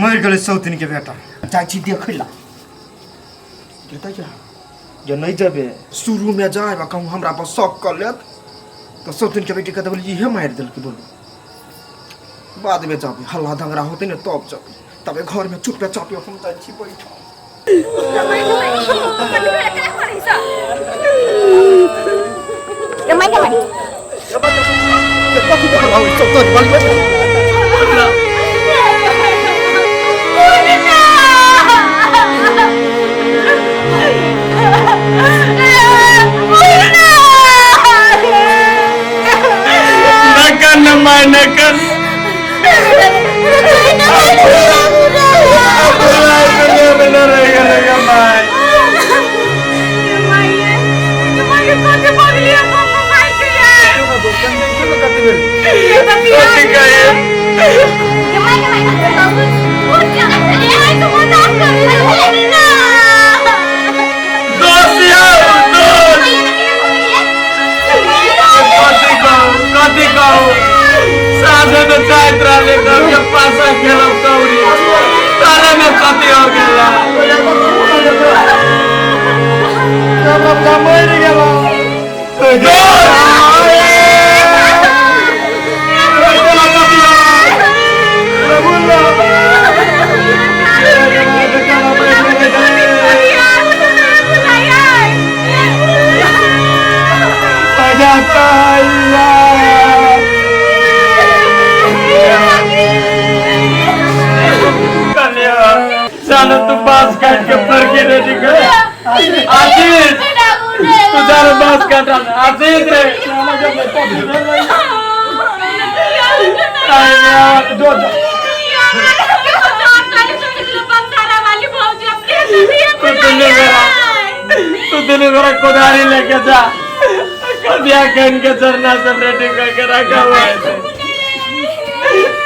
मरि गेलै सौतिन के बेटा। जाइ छी देखै ला। जेतै क्या जे नहि जेबै? शुरूमे जायब आ कहूँ हमरा पर शक कऽ लेत तऽ सौतिन के बेटी के तऽ इहे मारि देलकै। बोलू, बादमे जेबै, हल्ला दंगरा होतै ने तब जेबै। तबे घरमे चुपे चापे हम जाइ छी बैठल। कथी देखल आबै सब तोरी वाली बैठल। नकन my नकन दुनिया में न रहेगा रहेगा my. कथी कहे? दोस्त यौ दोस्त, कथी कहू, कथी कहू? साँझे में जाइत रहले तब के पासा खेलब कौड़ी, तारे में कथी हो गेला? मरि गेल। चलो, तू बांस काट के फरके रेडी कर। आशीष, तू जानो बांस काटा। आशीष रे, जो जो तू दुनू गोरा कोदारी लेके जा, कदिया खन के चरना सब रेडी करके रखा हुआ है।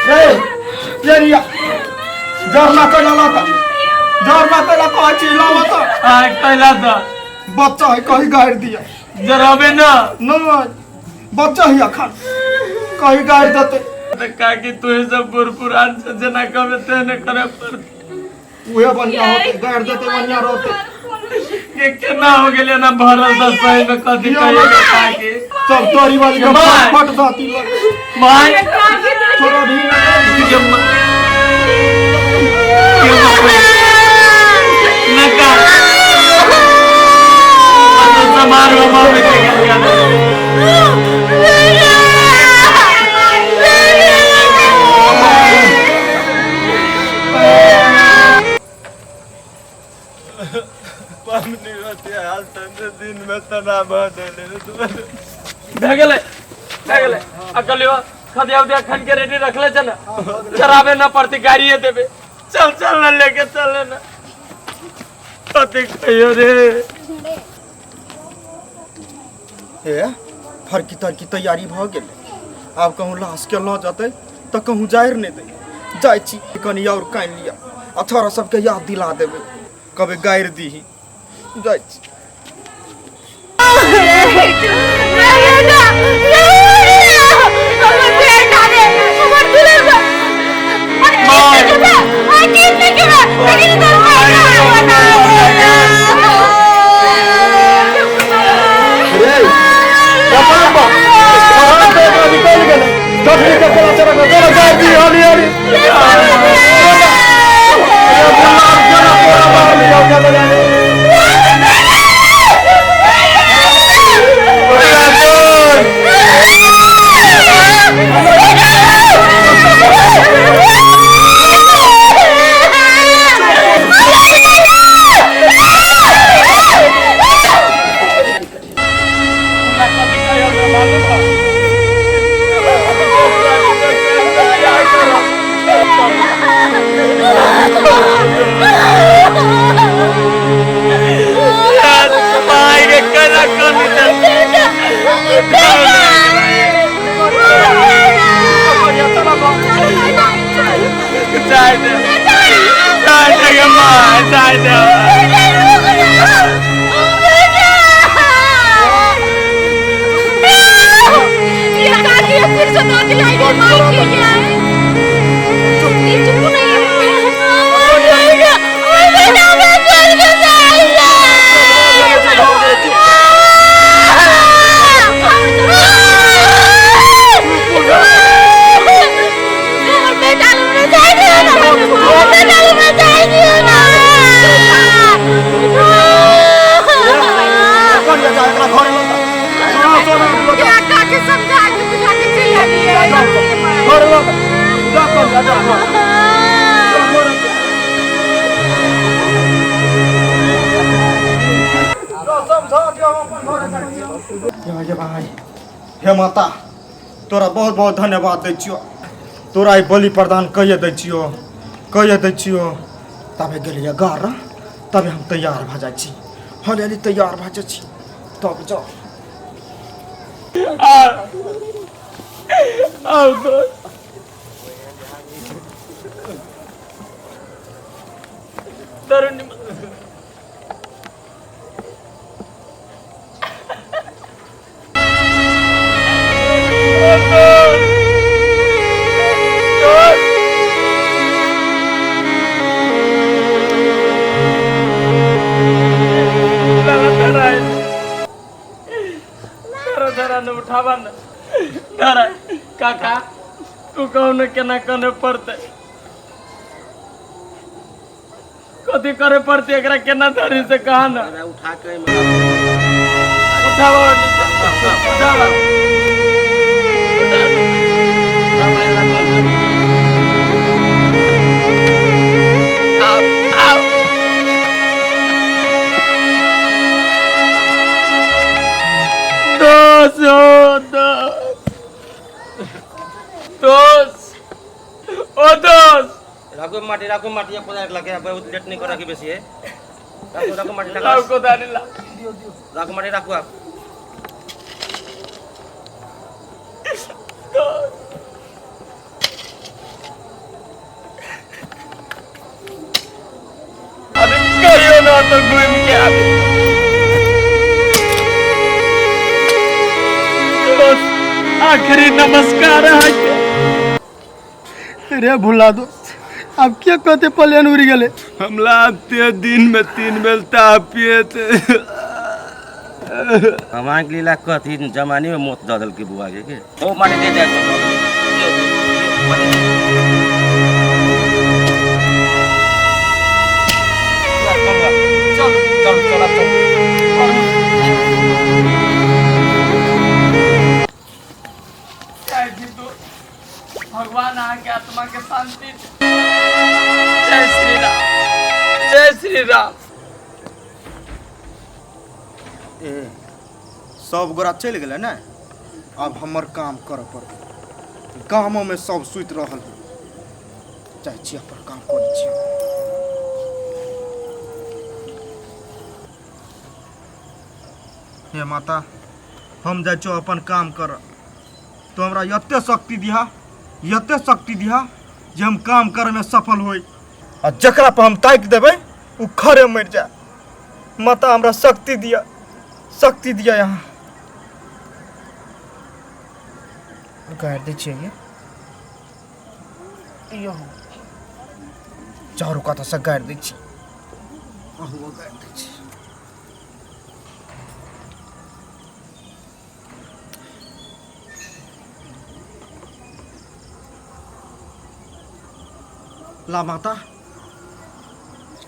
रे ये रिया, जरना कैला लाता, जरना कैला कहै छी, लावा तऽ। हाँ, कैला तो बच्चा है, कहीं गाड़ि दिया। जराबे ना। नहीं, बच्चा ही अखन, कहीं गाड़ि देतै। तो काकी, तू ही सब बुढ़ पुरान से जेना कहबे तेने करे पड़तै। उहे बढ़िया होतै, गाड़ि देतै, बढ़िया रहतै। के केना हो गेलै ना भरल दस सही में? कथी कहिए काकी? सब तोरी वाली के my. फट दाती लग my. छोड़ा भी। के नका तो समारोह में के गया। दिन में तना भए गेलै, भए गेलै। आ कहलियो खदिया उदिया खन के रेडी रखले छ ने? चराबे न पड़ती, गाड़िए देबे। चल चल ना, लेके चल ना। कथी कहियो रे? हे, फरकी तरकी तैयारी भऽ गेलै। आब कहूँ लाशके लऽ जेतै तऽ कहूँ जारि नहि दै। जाइ छी, कनि आओर कानि लिअ आ छोरा सबके याद दिला देबै, कहबै गारि दीही। जाइ छी। रे बाबा, निकल गेलै। चटनी के कोला चरक चलो, गारि दी। हरी हरी चाय दे, चाय दे गे माँ, चाय दे। फिर से दादी लाई गई माई के। घर लग जा कर जा जा हे भाई, हे माता, तोरा बहुत बहुत धन्यवाद दै छियो। तोरा ई बलि प्रदान कहिए दै छियो, कहिए दै छियो। तबे गेलियै घर, तबे हम तैयार भऽ जाइ छी। हरियाली तैयार भऽ जाइ छी, तब जाओ। आओ दोस्त। तरुण उठावा न धरा काका, तू कहू ने केना कने पड़तै, कथी करे पड़तै एकरा केना धरी से कहा न। उठा के उठावा उठावा। दोस ओ दोस, दोस ओ दोस। राखो माटी, राखो माटी, कोदारि लगे बहुत लेट नहीं करा के बेसी है। राखो राखो माटी, लाओ कोदारि ला, राखो माटी, राखो आप। अरे कहियो ना तो घूम के आबे। दोस्त आखिरी नमस्कार है। रे भुला दोस्त, अब क्या कहते प्लेन उड़ गए। हमला आते दिन में 3 बेल ताप पिए थे। हमारे के लिए कथी जमाने में मौत ददल के बुआ के ओ माटी दे दे। चलो चलो चलो चलो। भगवान आके आत्मा के शांति। जय श्री राम, जय श्री राम। ए सब गोरा चलि गेलै ने, अब हमर काम करऽ पड़तै। गामो में सब सुति रहल है, जाइ छी अपन काम करै छी। हे माता, हम जाइ छियौ अपन काम करऽ, तो हमरा एते शक्ति दिहा, एते शक्ति दिहा जे हम काम करे में सफल होई, आ जकरा पर हम ताकि देबै ओ खरे मरि जाए। माता हमरा शक्ति दिया, शक्ति दिया। यहाँ गाड़ि दै छियै, चारू कातसँ गाड़ि दै छियै, अहुओ गाड़ि दै छियै। ला माता,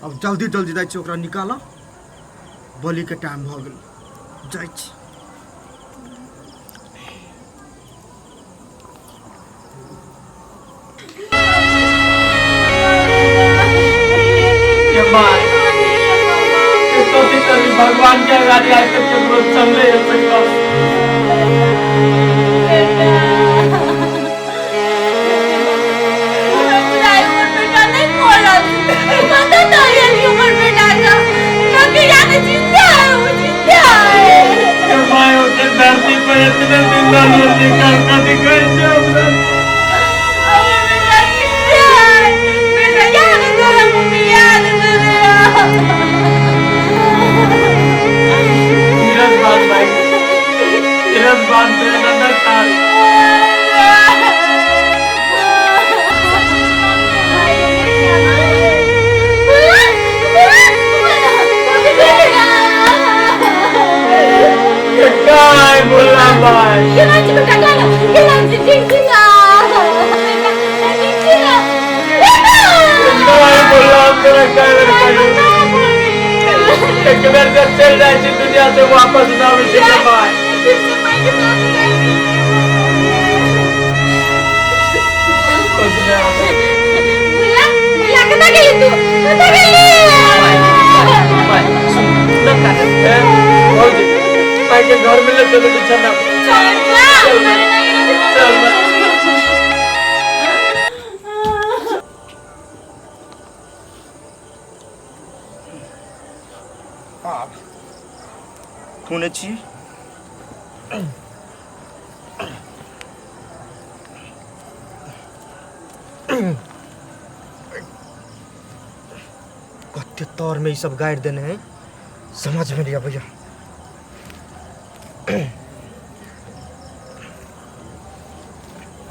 अब जल्दी जल्दी जाइ छी ओकरा निकाल, बलिके टाइम भऽ गेल, जाइ छी। भगवान के अगाड़ी आज तक केकरो चलले सकल। धरती पर इतने दिन एक बेर जब चल जाए छी दुनिया से वापस ना आबै छै भाई। चल बिछाना चल चल चल बा। आब खूने छी। कते तर में ई सब गाड़ि देने है, समझ में नहीं अबैया।